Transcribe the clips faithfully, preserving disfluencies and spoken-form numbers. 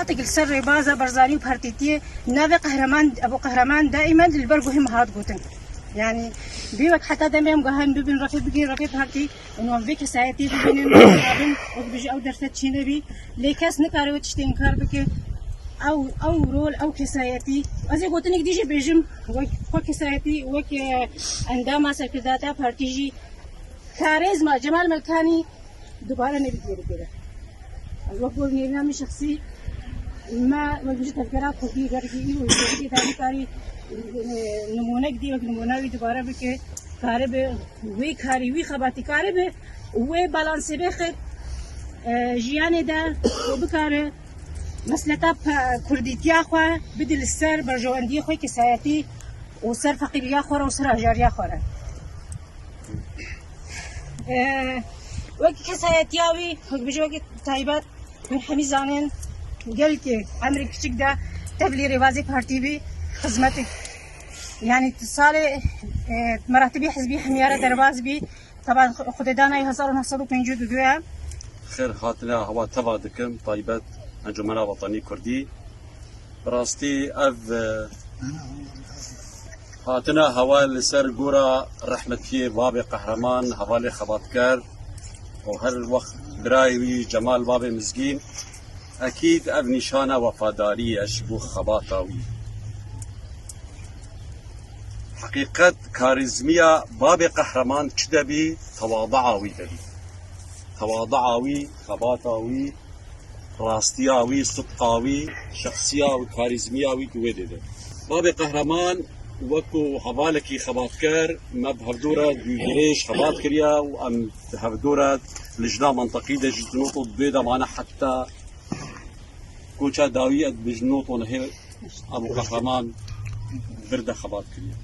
Li ser rêbaza Barzanî û partîtiyê navê Qehreman, Ebû Qehreman daîmen li ber guhê me hat gotin. Yanî bê wek heta demê em guhen bibin refê bigihîn refê partî, û wan vê kesayetî bibînin, nabin, wek bijî ew derfet çênebî. Lê kes nikare wê tiştê înkar bike. Ew, ew rol, ew kesayetî. Ez ê gotinek dî jî bêjim, wek xwe kesayetî, wek, e, endama serkirdata partî jî karêzma Cemal Melkanî dubare nebî gêrî gere. Ez wek nêrîna min şexsî, me wek ji tevgera kurdî gergî îro ji tevgê danî karî, e, nimûnek dî wek nimûna wî dubare bike, karibe wê karî, wî xebatî karibe wê balansê bêxit, e, jiyanê de û bikare mesleta pe-, kurdîtiya xwe bide li ser berjewendiyê xwe kesayetî û ser feqîriya xwe re û ser hejariya xwe re. Ee, wek kesayetiya wî, wek bijî wek taybet, hûn hemî zanin, gelkê emrê kiçik de tevlî rêbazê partî bî, xizmetik. Yanî tu salê, e, meratibî hizbî hemiyara derbaz bî, taban xwedêdana hezar û neh sed û pêncî û du ye. Xêr hatine hewa teva dikim, taybet Encûmena Wetanî Kurdî. Bi rastî ev, e, hatina hewa li ser gora rehmetiyê Babê Qehreman, hevalê xebatker û her wext birayê wî Cemal Babê Mizgîn, ekîd ev nîşana wefadariyê ye ji bo xebata wî. Heqîqet, karîzmiya Babê Qehreman çi de bî, tewadaa wî de bî. Tewadaa wî, xebata wî, rastiya wî, sidqa wî, şexsiya wî, karîzmiya wî di wê dê de. Babê Qehreman wekû hevalekî xebatker me bi hevdû re dûdirêj xebat kiriye û em bi hevdû re lijna menteqî de ji nod û duyê de mane heta koça dawî ez bi ji nod û nehê Ebû Qehreman vir de xebat kiriye.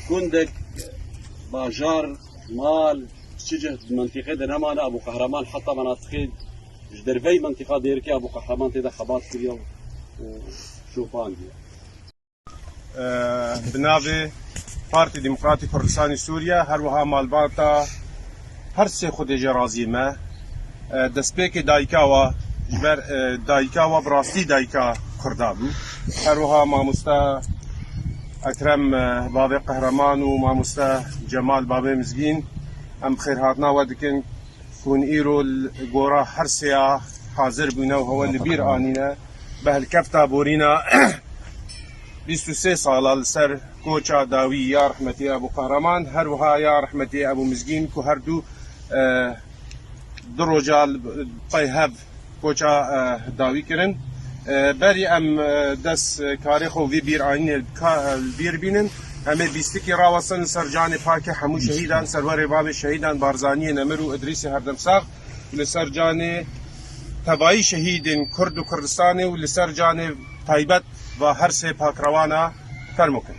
Gundek, bajar, mal, çi cih di mentîqê de nemane, Ebû Qehreman heta menatiqê ji derveyî mentîqa Dêrikê Ebû Qehreman tê de xebat kiriye û şopandiye. E, bi navê Partî Demokratîk Kurdistanê Sûriye, her wiha malbata her sê xwedê jê razî me. E, destpêkê dayika wa, ji ber, e, dayika wa bi rastî dayika Kurda bû. Her wiha mamoste Ekrem, e, Bavê Qehreman û mamoste Cemal Bavê Mizgîn, em bi xêrhatina we dikin. Hûn îro li gora her sêya hazir bûne û hewe li bîr anîne. Bi helkefta borîna bîst û sê sala li ser koça dawî ya rehmetî Ebû Qehreman, her wiha ya rehmetî Ebû Mizgîn ku her du, e, du roja li pey hev koça, e, dawî kirin. E, berî em, e, dest, e, karê xwe vî bîr anînê ka-, e, li bîr bînin. Em ê bîstikî rawesin li ser canê pakê hemû şehîdan, serwerê bavê şehîdan Barzaniyê Nemir û Idrîsê Herdemsax, li ser canê tevayî şehîdên Kurd û Kurdistanê û li ser canê taybet va her sê pakrewana fermo kin.